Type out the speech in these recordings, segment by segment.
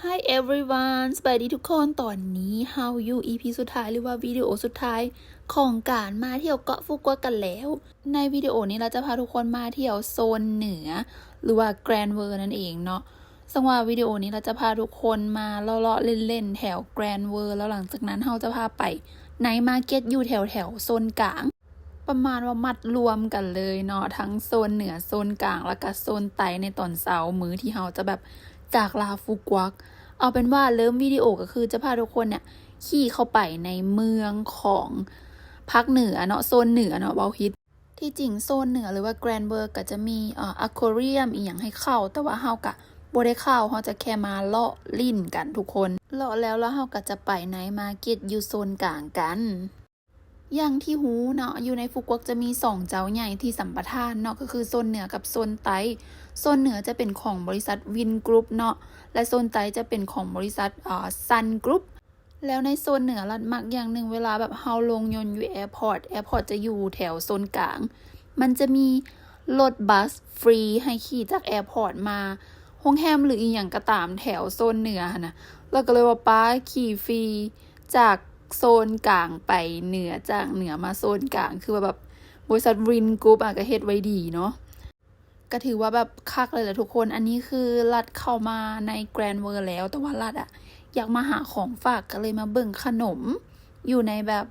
Hi everyone ສະບາຍດີທຸກຄົນ ຕອນນີ້ເຮົາຢູ່ ອີພີ ສຸດທ້າຍ ຫຼືວ່າວິດີໂອສຸດທ້າຍຂອງການມາທ່ຽວເກາະຟູກວາກັນແລ້ວ. ໃນວິດີໂອນີ້ລາຈະພາທຸກຄົນມາທ່ຽວໂຊນເໜືອ ຫຼືວ່າ Grand World ນັ້ນເອງເນາະ. ເຊິ່ງວ່າວິດີໂອນີ້ລາຈະພາທຸກຄົນມາເລາະໆເຫຼັ້ນໆແຖວ Grand World ແລ້ວຫຼັງຈາກນັ້ນເຮົາຈະພາໄປ Night Market ຢູ່ແຖວໆໂຊນກາງ. ປະມານວ່າມັດລວມກັນເລີຍເນາະ ທັງໂຊນເໜືອ ໂຊນກາງ ແລ້ວກະໂຊນໃຕ້ໃນຕອນເຊົ້າ ມື້ທີ່ເຮົາຈະແບບຈາກລາຟູກວາກ. ເອົາເປັນວ່າເລີ່ມວິດີໂອກໍຄືຈະພາທຸກຄົນເນ່ຍຂີ່ເຂົ້າໄປໃນເມືອງຂອງພາກເໜືອເນາະ ໂຊນເໜືອເນາະ ເວົ້າຜິດ. ທີ່ຈິງໂຊນເໜືອ ຫຼືວ່າ Grand World ກໍຈະມີ ອາ Aquarium ອີ່ຫຍັງໃຫ້ເຂົ້າ ແຕ່ວ່າເຮົາກະບໍ່ໄດ້ເຂົ້າ ເຮົາຈະແຄ່ມາເລາະຫຼິ້ນກັນທຸກຄົນ. ເລາະແລ້ວ ແລ້ວເຮົາກໍຈະໄປ Night Market ຢູ່ໂຊນກາງກັນ. ຢ່າງທີ່ຮູ້ເນາະ ຢູ່ໃນຟູກວາກຈະມີສອງເຈົ້າໃຫຍ່ທີ່ສຳປະທານເນາະ ກໍຄືໂຊນເໜືອກັບໂຊນໃຕ້. ໂຊນເໜືອຈະເປັນຂອງບໍລິສັດ Win Group ເນາະ ແລະ ໂຊນໃຕ້ຈະເປັນຂອງບໍລິສັດ ອາ Sun Group. ແລ້ວໃນໂຊນເໜືອລັດມັກຢ່າງໜຶ່ງ ເວລາແບບເຮົາລົງຍົນຢູ່ airport, airport ຈະຢູ່ແຖວໂຊນກາງ. ມັນຈະມີລົດບັສຟຣີໃຫ້ຂີ່ຈາກ airport ມາໂຮງແຮມ ຫຼື ອີ່ຫຍັງກໍຕາມແຖວໂຊນເໜືອຫັ້ນນະ. ແລ້ວກໍເລີຍວ່າ ປ້າ ຂີ່ຟຣີຈາກໂຊນກາງໄປເໜືອ ຈາກເໜືອມາໂຊນກາງ ຄືວ່າແບບບໍລິສັດ Win Group ອະ ກໍເຮັດໄວ້ດີເນາະ. ກໍຖືວ່າແບບຄັກເລີຍແຫຼະທຸກຄົນ. ອັນນີ້ຄືລັດເຂົ້າມາໃນ Grand World ແລ້ວ ແຕ່ວ່າລັດອະ ຢາກມາຫາຂອງຝາກ ກໍເລີຍມາເບິ່ງຂະໜົມຢູ່ໃນແບບ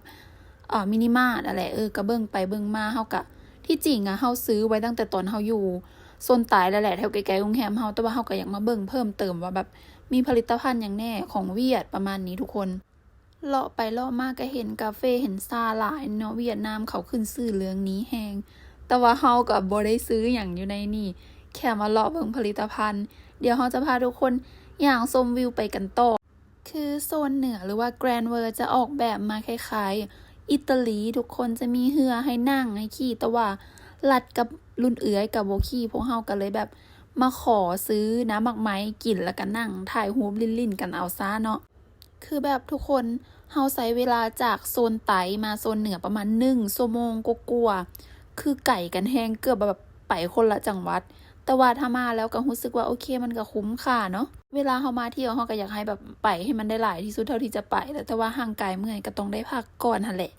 ເອີ Mini Mart ຫັ້ນແຫຼະ. ເອີ ກໍເບິ່ງໄປເບິ່ງມາ ເຮົາກະ ທີ່ຈິງອະ ເຮົາຊື້ໄວ້ຕັ້ງແຕ່ຕອນເຮົາຢູ່ໂຊນໃຕ້ແລ້ວແຫຼະ ແຖວໃກ້ໆໂຮງແຮມເຮົາ ແຕ່ວ່າເຮົາກໍຢາກມາເບິ່ງເພີ່ມເຕີມວ່າແບບມີຜະລິດຕະພັນຫຍັງແດ່ຂອງຫວຽດ ປະມານນີ້ທຸກຄົນ. ເລາະໄປເລາະມາກໍເຫັນກາເຟເຫັນຊາຫຼາຍເນາະ ຫວຽດນາມເຂົາຂຶ້ນຊື່ເລື່ອງນີ້ແຮງ. ແຕ່ວ່າເຮົາກໍບໍ່ໄດ້ຊື້ຫຍັງຢູ່ໃນນີ້ ແຄ່ມາເລາະເບິ່ງຜະລິດຕະພັນ. ດຽວເຮົາຈະພາທຸກຄົນຍ່າງຊົມວິວໄປກັນຕໍ່. ຄືໂຊນເໜືອ ຫຼືວ່າ Grand World ຈະອອກແບບມາຄ້າຍໆອິຕາລີ ທຸກຄົນຈະມີເຮືອໃຫ້ນັ່ງໃຫ້ຂີ່ ແຕ່ວ່າລັດກັບລຸນເອື້ອຍກໍບໍ່ຂີ່ ພວກເຮົາກໍເລີຍແບບມາຂໍຊື້ນ້ຳໝາກໄມ້ກິນ ແລ້ວກໍນັ່ງຖ່າຍຮູບຫຼິ້ນໆກັນເອົາຊະເນາະ. ຄືແບບທຸກຄົນ ເຮົາໃຊ້ເວລາຈາກໂຊນໃຕ້ມາໂຊນເໜືອປະມານໜຶ່ງຊົ່ວໂມງກວ່າໆ ຄືໄກກັນແຮງ ເກືອບແບບໄປຄົນລະຈັງຫວັດ. ແຕ່ວ່າຖ້າມາແລ້ວກໍຮູ້ສຶກວ່າໂອເຄ ມັນກໍຄຸ້ມຄ່າເນາະ. ເວລາເຮົາມາທ່ຽວ ເຮົາກໍຢາກໃຫ້ແບບໄປໃຫ້ມັນໄດ້ຫຼາຍທີ່ສຸດເທົ່າທີ່ຈະໄປແຫຼະ ແຕ່ວ່າຮ່າງກາຍເມື່ອຍກໍຕ້ອງໄດ້ພັກກ່ອນຫັ້ນແຫຼະ.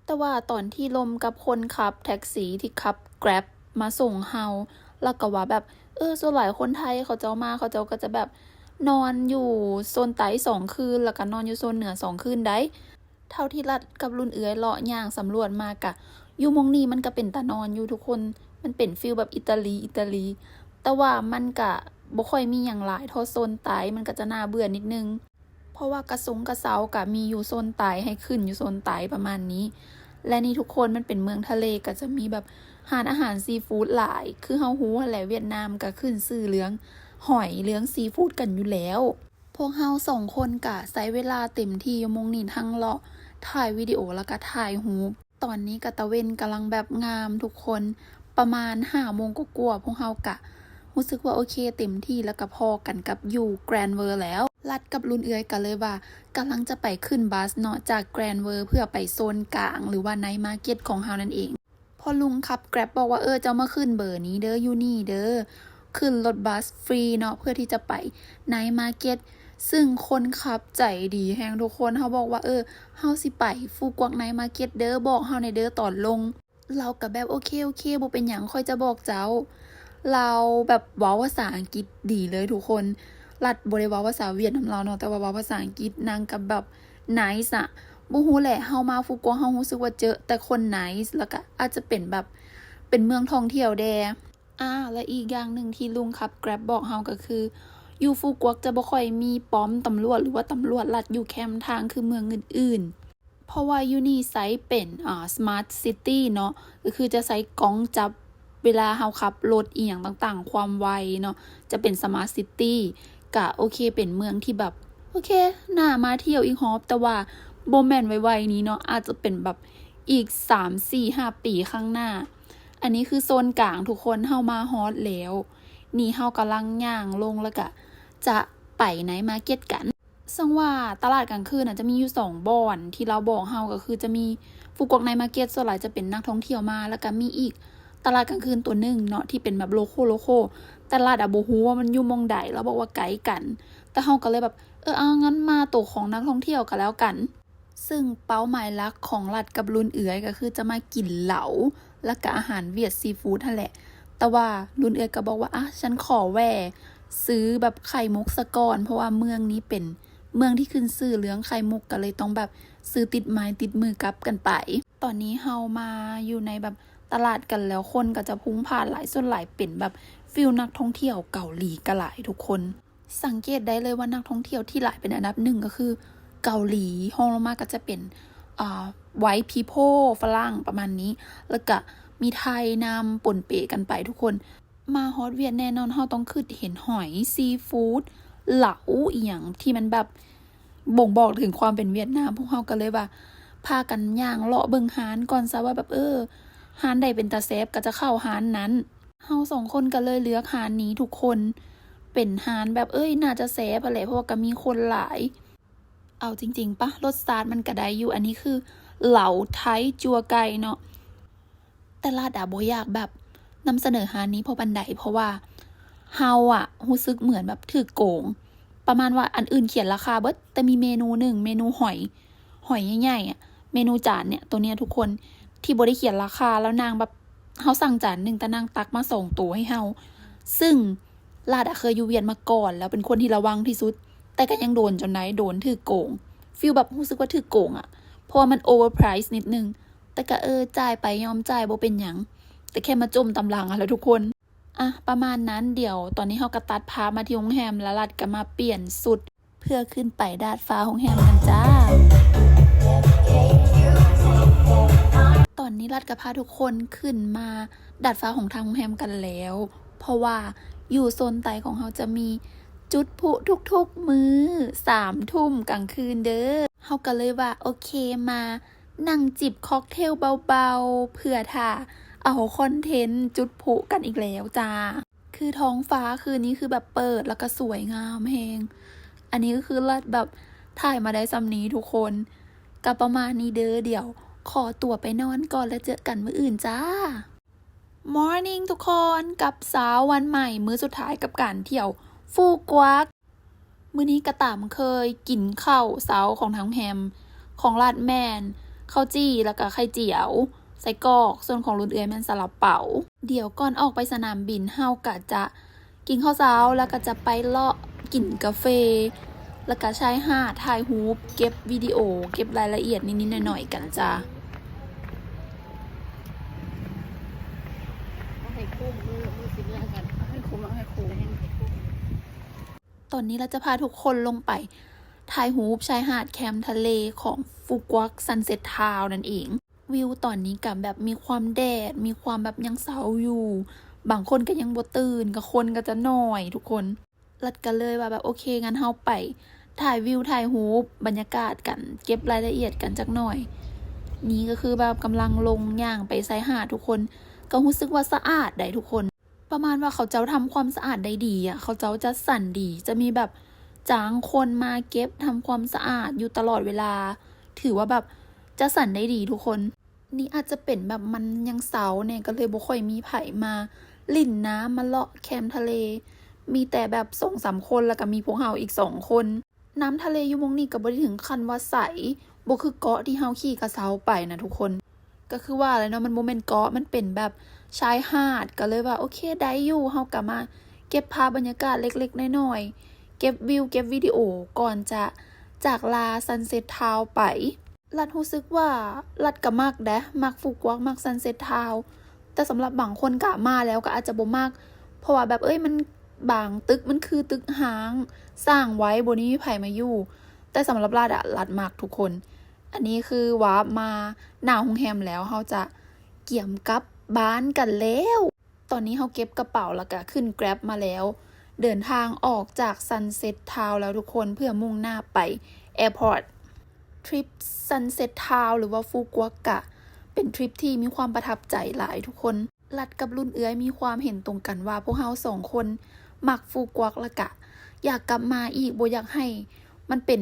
ແຕ່ວ່າຕອນທີ່ລົມກັບຄົນຂັບແທັກຊີທີ່ຂັບ Grab ມາສົ່ງເຮົາ ລາວກໍວ່າແບບ ເອີ ສ່ວນຫຼາຍຄົນໄທເຂົາເຈົ້າມາ ເຂົາເຈົ້າກໍຈະແບບນອນຢູ່ໂຊນໃຕ້ສອງຄືນ ແລ້ວກໍນອນຢູ່ໂຊນເໜືອສອງຄືນໃດ໋. ເທົ່າທີ່ລັດກັບລຸນເອື້ອຍເລາະຍ່າງສຳຫຼວດມາ ກະຢູ່ໝ່ອງນີ້ມັນກະເປັນຕານອນຢູ່ທຸກຄົນ ມັນເປັນຟີລແບບອິຕາລີ ອິຕາລີ ແຕ່ວ່າມັນກະບໍ່ຄ່ອຍມີຫຍັງຫຼາຍເທົ່າໂຊນໃຕ້ ມັນກະຈະໜ້າເບື່ອນິດໜຶ່ງ. ເພາະວ່າກະຊົງກະເຊົາກະມີຢູ່ໂຊນໃຕ້ ໃຫ້ຂຶ້ນຢູ່ໂຊນໃຕ້ປະມານນີ້. ແລະນີ້ທຸກຄົນ ມັນເປັນເມືອງທະເລ ກະຈະມີແບບຮ້ານອາຫານຊີຟູດຫຼາຍ ຄືເຮົາຮູ້ຫັ້ນແຫຼະ ຫວຽດນາມກະຂຶ້ນຊື່ເລື່ອງຫອຍ ເລື່ອງຊີຟູດກັນຢູ່ແລ້ວ. ພວກເຮົາສອງຄົນກະໃຊ້ເວລາເຕັມທີ່ຢູ່ໝ່ອງນີ້ ທັງເລາະ ຖ່າຍວິດີໂອ ແລ້ວກະຖ່າຍຮູບ. ຕອນນີ້ກະຕາເວັນກຳລັງແບບງາມທຸກຄົນ ປະມານຫ້າໂມງກວ່າໆ ພວກເຮົາກະຮູ້ສຶກວ່າໂອເຄເຕັມທີ່ ແລ້ວກະພໍ້ກັນກັບຢູ່ Grand World ແລ້ວ. ລັດກັບລຸນເອື້ອຍກະເລີຍວ່າກຳລັງຈະໄປຂຶ້ນບັສເນາະ ຈາກ Grand World ເພື່ອໄປໂຊນກາງ ຫຼືວ່າ Night Market ຂອງເຮົານັ້ນເອງ. ພໍ່ລຸງຂັບ Grab ບອກວ່າ ເອີ ເຈົ້າມາຂຶ້ນເບີນີ້ເດີ ຢູ່ນີ້ເດີ ຂຶ້ນລົດບັສຟຣີເນາະ ເພື່ອທີ່ຈະໄປ Night Market ຊຶ່ງຄົນຂັບໃຈດີແຮງທຸກຄົນ. ເຮົາບອກວ່າ ເອີ ເຮົາຊິໄປຟູກວາກ Night Market ເດີ ບອກເຮົາແດ່ເດີຕອນລົງ. ລາວກະແບບ ໂອເຄ ໂອເຄ ບໍ່ເປັນຫຍັງ ຂ້ອຍຈະບອກເຈົ້າ. ລາວແບບເວົ້າພາສາອັງກິດດີເລີຍທຸກຄົນ. ລັດບໍ່ໄດ້ເວົ້າພາສາຫວຽດນຳລາວເນາະ ແຕ່ວ່າເວົ້າພາສາອັງກິດ ນາງກະແບບ nice ອະ. ບໍ່ຮູ້ແຫຼະ ເຮົາມາຟູກວາກ ເຮົາຮູ້ສຶກວ່າເຈີແຕ່ຄົນ nice ແລ້ວກະອາດຈະເປັນແບບ ເປັນເມືອງທ່ອງທ່ຽວແດ່. ອາ ແລະ ອີກຢ່າງໜຶ່ງທີ່ລຸງຂັບ Grab ບອກເຮົາກໍຄື ຢູ່ຟູກວາກຈະບໍ່ຄ່ອຍມີປ້ອມຕຳຫຼວດ ຫຼືວ່າຕຳຫຼວດລັດຢູ່ແຄມທາງຄືເມືອງອື່ນໆ ເພາະວ່າຢູ່ນີ້ໃຊ້ເປັນ ອາ Smart City ເນາະ ກໍຄືຈະໃຊ້ກ້ອງຈັບເວລາເຮົາຂັບລົດອີ່ຫຍັງຕ່າງໆ ຄວາມໄວເນາະ ຈະເປັນ Smart City ກະໂອເຄ ເປັນເມືອງທີ່ແບບ ໂອເຄ ໜ້າມາທ່ຽວອີກຮອບ ແຕ່ວ່າບໍ່ແມ່ນໄວໆນີ້ເນາະ ອາດຈະເປັນແບບອີກສາມ ສີ່ ຫ້າ ປີຂ້າງໜ້າ. ອັນນີ້ຄືໂຊນກາງທຸກຄົນ ເຮົາມາຮອດແລ້ວ. ນີ້ເຮົາກຳລັງຍ່າງລົງ ແລ້ວກະຈະໄປ Night Market ກັນ. ເຊິ່ງວ່າຕະຫຼາດກາງຄືນນະ ຈະມີຢູ່ສອງບ່ອນທີ່ລາວບອກເຮົາ ກໍຄືຈະມີຟູກວາກ Night Market ສ່ວນຫຼາຍຈະເປັນນັກທ່ອງທ່ຽວມາ ແລ້ວກະມີອີກຕະຫຼາດກາງຄືນຕົວໜຶ່ງເນາະ ທີ່ເປັນແບບ local local ແຕ່ລັດອະບໍ່ຮູ້ວ່າມັນຢູ່ໝ່ອງໃດ ລາວບອກວ່າໃກ້ກັນ. ຕ່ເຮົາກໍເລີຍແບບ ເອີ ເອົາ ຊັ້ນມາໂຕຂອງນັກທ່ອງທ່ຽວກໍແລ້ວກັນ. ຊຶ່ງເປົ້າໝາຍຫຼັກຂອງລັດກັບລຸນເອື້ອຍກໍຄືຈະມາກິນເຫຼົ້າ ແລ້ວກໍອາຫານຫວຽດຊີຟູດຫັ້ນແຫຼະ. ແຕ່ວ່າລຸນເອື້ອຍກໍບອກວ່າ ອະ ຊັ້ນຂໍແວ່ຊື້ແບບໄຂ່ມຸກສາກ່ອນ ເພາະວ່າເມືອງນີ້ເປັນເມືອງທີ່ຂຶ້ນຊື່ເລື່ອງໄຂ່ມຸກ ກໍເລີຍຕ້ອງແບບຊື້ຕິດໄມ້ຕິດມືກັບກັນໄປ. ຕອນນີ້ເຮົາມາຢູ່ໃນແບບຕະຫຼາດກັນແລ້ວ ຄົນກໍຈະພຸ່ງພາດຫຼາຍ ສ່ວນຫຼາຍເປັນແບບຟີລນັກທ່ອງທ່ຽວເກົາຫຼີກໍຫຼາຍທຸກຄົນ. ສັງເກດໄດ້ເລີຍວ່ານັກທ່ອງທ່ຽວທີ່ຫຼາຍເປັນອັນດັບໜຶ່ງກໍຄືເກົາຫຼີ, ຮອງລົງມາກໍຈະເປັນ ອ່າ white people ຝຣັ່ງປະມານນີ້ ແລ້ວກະມີໄທນຳປົນເປກັນໄປທຸກຄົນ. ມາຮອດຫວຽດແນ່ນອນເຮົາຕ້ອງຄຶດເຫັນຫອຍ, ຊີຟູດ, ເຫຼົາ ອີ່ຫຍັງທີ່ມັນແບບບົ່ງບອກເຖິງຄວາມເປັນຫວຽດນາມ. ພວກເຮົາກໍເລີຍວ່າພາກັນຍ່າງເລາະເບິ່ງຮ້ານກ່ອນຊະວ່າແບບ ເອີ ຮ້ານໃດເປັນຕາແຊບກໍຈະເຂົ້າຮ້ານນັ້ນ. ເຮົາສອງຄົນກໍເລີຍເລືອກຮ້ານນີ້ທຸກຄົນ ເປັນຮ້ານແບບ ເອີຍ ໜ້າຈະແຊບຫັ້ນແຫຼະ ເພາະວ່າກໍມີຄົນຫຼາຍ. ເອົາຈິງໆປະ ລົດຊາດມັນກໍໄດ້ຢູ່. ອັນນີ້ຄືເຫຼົາໄທຈົວໄກ່ເນາະ. ແຕ່ລັດອະບໍ່ຢາກແບບນຳສະເໜີຮ້ານນີ້ພໍປານໃດ ເພາະວ່າເຮົາອະຮູ້ສຶກເໝືອນແບບຖືກໂກງ ປະມານວ່າອັນອື່ນຂຽນລາຄາເບິດ ແຕ່ມີເມນູໜຶ່ງ ເມນູຫອຍ ຫອຍໃຫຍ່ໆອະ ເມນູຈານເນີ້ຍ ໂຕເນີ້ຍທຸກຄົນ ທີ່ບໍ່ໄດ້ຂຽນລາຄາ ແລ້ວນາງແບບ ເຮົາສັ່ງຈານໜຶ່ງ ແຕ່ນາງຕັກມາສອງໂຕໃຫ້ເຮົາ. ຊຶ່ງລັດອະເຄີຍຢູ່ຫວຽດມາກ່ອນ ແລ້ວເປັນຄົນທີ່ລະວັງທີ່ສຸດ ແຕ່ກໍຍັງໂດນຈົນໄດ້ ໂດນຖືກໂກງ ຟີລແບບຮູ້ສຶກວ່າຖືກໂກງອະ ເພາະວ່າມັນ overprice ນິດໜຶ່ງ ແຕ່ກໍ ເອີ ຈ່າຍໄປຍອມຈ່າຍ ບໍ່ເປັນຫຍັງ ແຕ່ແຄ່ມາຈົ່ມຕາມຫຼັງຫັ້ນແຫຼະທຸກຄົນ. ອະ ປະມານນັ້ນ. ດຽວຕອນນີ້ເຮົາກໍຕັດພາບມາທີ່ໂຮງແຮມ ແລ້ວລັດກໍມາປ່ຽນຊຸດ ເພື່ອຂຶ້ນໄປດາດຟ້າໂຮງແຮມກັນຈ້າ. ຕອນນີ້ລັດກໍພາທຸກຄົນຂຶ້ນມາດາດຟ້າຂອງທາງໂຮງແຮມກັນແລ້ວ ເພາະວ່າຢູ່ໂຊນໃຕ້ຂອງເຮົາຈະມີຈຸດຜຸທຸກໆມື້ ສາມທຸ່ມກາງຄືນເດີ. ເຮົາກໍເລີຍວ່າ ໂອເຄ ມາ ນັ່ງຈິບຄອກເທວເບົາໆ ເພື່ອຖ້າເອົາຄອນເທັນຈຸດຜຸກັນອີກແລ້ວຈ້າ. ຄືທ້ອງຟ້າຄືນນີ້ຄືແບບເປີດ ແລ້ວກໍສວຍງາມແຮງ. ອັນນີ້ກໍຄືລັດແບບຖ່າຍມາໄດ້ສ່ຳນີ້ທຸກຄົນ ກໍປະມານນີ້ເດີ. ດຽວຂໍຕົວໄປນອນກ່ອນ ແລ້ວເຈີກັນມື້ອື່ນຈ້າ. Morning ທຸກຄົນ ກັບເຊົ້າວັນໃໝ່ ມື້ສຸດທ້າຍກັບການທ່ຽວຟູກວັກ. ມື້ນີ້ກໍຕາມເຄີຍ ກິນເຂົ້າເຊົ້າຂອງທາງໂຮງແຮມ ຂອງລັດແມ່ນເຂົ້າຈີ່ ແລ້ວກໍໄຂ່ຈຽວ ໄສ້ກອກ ສ່ວນຂອງລຸນເອື້ອຍແມ່ນຊາລາເປົາ. ດຽວກ່ອນອອກໄປສະໜາມບິນ ເຮົາກໍຈະກິນເຂົ້າເຊົ້າ ແລ້ວກໍຈະໄປເລາະກິນກາເຟ ແລ້ວກໍຊາຍຫາດ ຖ່າຍຮູບ ເກັບວິດີໂອ ເກັບລາຍລະອຽດນິດໆໜ້ອຍໆກັນຈ້າ. ເອົາໃຫ້ຄຸ້ມ ມື້ ມື້ຊິເມືອກັນ ເອົາໃຫ້ຄຸ້ມ ເອົາໃຫ້ຄຸ້ມ. ຕອນນີ້ລັດຈະພາທຸກຄົນລົງໄປຖ່າຍຮູບຊາຍຫາດແຄມທະເລຂອງຟູກວັກ Sunset Town ນັ້ນເອງ. ວິວຕອນນີ້ກໍແບບມີຄວາມແດດ ມີຄວາມແບບຍັງເຊົ້າຢູ່ ບາງຄົນກໍຍັງບໍ່ຕື່ນ ກໍຄົນກໍຈະໜ້ອຍທຸກຄົນ. ລັດກໍເລີຍວ່າແບບ ໂອເຄ ງັ້ນເຮົາໄປຖ່າຍວິວຖ່າຍຮູບບັນຍາກາດກັນ ເກັບລາຍລະອຽດກັນຈັກໜ້ອຍ. ນີ້ກໍຄືແບບກຳລັງລົງຍ່າງໄປຊາຍຫາດທຸກຄົນ ກໍຮູ້ສຶກວ່າສະອາດໃດ໋ທຸກຄົນ. ປະມານວ່າເຂົາເຈົ້າທຳຄວາມສະອາດໄດ້ດີອະ ເຂົາເຈົ້າຈັດສັນດີ ຈະມີແບບຈ້າງຄົນມາເກັບທຳຄວາມສະອາດຢູ່ຕະຫຼອດເວລາ ຖືວ່າແບບຈັດສັນໄດ້ດີທຸກຄົນ. ນີ້ອາດຈະເປັນແບບມັນຍັງເຊົ້າແດ່ ກໍເລີຍບໍ່ຄ່ອຍມີໃຜມາຫຼິ້ນນ້ຳ ມາເລາະແຄມທະເລ ມີແຕ່ແບບສອງສາມຄົນ ແລ້ວກໍມີພວກເຮົາອີກສອງຄົນ. ນ້ຳທະເລຢູ່ໝ່ອງນີ້ກໍບໍ່ໄດ້ເຖິງຂັ້ນວ່າໃສ ບໍ່ຄືເກາະທີ່ເຮົາຂີ່ກະເຊົາໄປນະທຸກຄົນ. ກໍຄືວ່າແຫຼະເນາະ ມັນບໍ່ແມ່ນເກາະ ມັນເປັນແບບຊາຍຫາດ ກໍເລີຍວ່າ ໂອເຄ ໄດ້ຢູ່ ເຮົາກໍມາເກັບພາບບັນຍາກາດເລັກໆນ້ອຍໆ ເກັບວິວ ເກັບວິດີໂອ ກ່ອນຈະຈາກລາ Sunset Town ໄປ. ລັດຮູ້ສຶກວ່າລັດກໍມັກເດ້ ມັກຟູກວັກ ມັກ Sunset Town ແຕ່ສຳລັບບາງຄົນກໍມາແລ້ວກໍອາດຈະບໍ່ມັກ ເພາະວ່າແບບ ເອີຍ ມັນ ບາງຕຶກມັນຄືຕຶກຮ້າງ ສ້າງໄວ້ບໍ່ໄດ້ມີໃຜມາຢູ່ ແຕ່ສຳລັບລັດອະ ລັດມັກທຸກຄົນ. ອັນນີ້ຄືວາບມາໜ້າໂຮງແຮມແລ້ວ ເຮົາຈະກຽມກັບບ້ານກັນແລ້ວ. ຕອນນີ້ເຮົາເກັບກະເປົາ ແລ້ວກະຂຶ້ນ Grab ມາແລ້ວ ເດີນທາງອອກຈາກ Sunset Town ແລ້ວທຸກຄົນ ເພື່ອມຸ່ງໜ້າໄປ Airport. ທຣິບ Sunset Town ຫຼືວ່າຟູກວັກ ກະເປັນທຣິບທີ່ມີຄວາມປະທັບໃຈຫຼາຍທຸກຄົນ. ລັດກັບລຸນເອື້ອຍມີຄວາມເຫັນຕົງກັນວ່າ ພວກເຮົາສອງຄົນມັກຟູກວັກ ແລ້ວກະຢາກກັບມາອີກ ບໍ່ຢາກໃຫ້ມັນເປັນ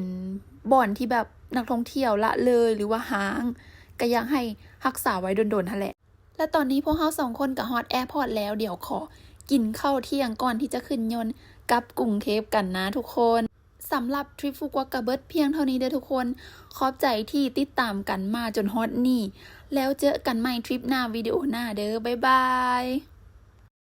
ບ່ອນທີ່ແບບນັກທ່ອງທ່ຽວລະເລີຍ ຫຼືວ່າຮ້າງ ກະຢາກໃຫ້ຮັກສາໄວ້ດົນໆຫັ້ນແຫຼະ. ແລະຕອນນີ້ພວກເຮົາສອງຄົນກະຮອດ Airport ແລ້ວ ດຽວຂໍກິນເຂົ້າທ່ຽງກ່ອນທີ່ຈະຂຶ້ນຍົນກັບກຸງເທບກັນນະທຸກຄົນ. ສຳລັບທຣິບຟຸກວະກະເບິດພຽງເທົ່ານີ້ເດີທຸກຄົນ. ຂອບໃຈທີ່ຕິດຕາມກັນມາຈົນຮອດນີ້. ແລ້ວເຈີກັນໃໝ່ທຣິບໜ້າ ວິດີໂອໜ້າເດີ. ບາຍບາຍ.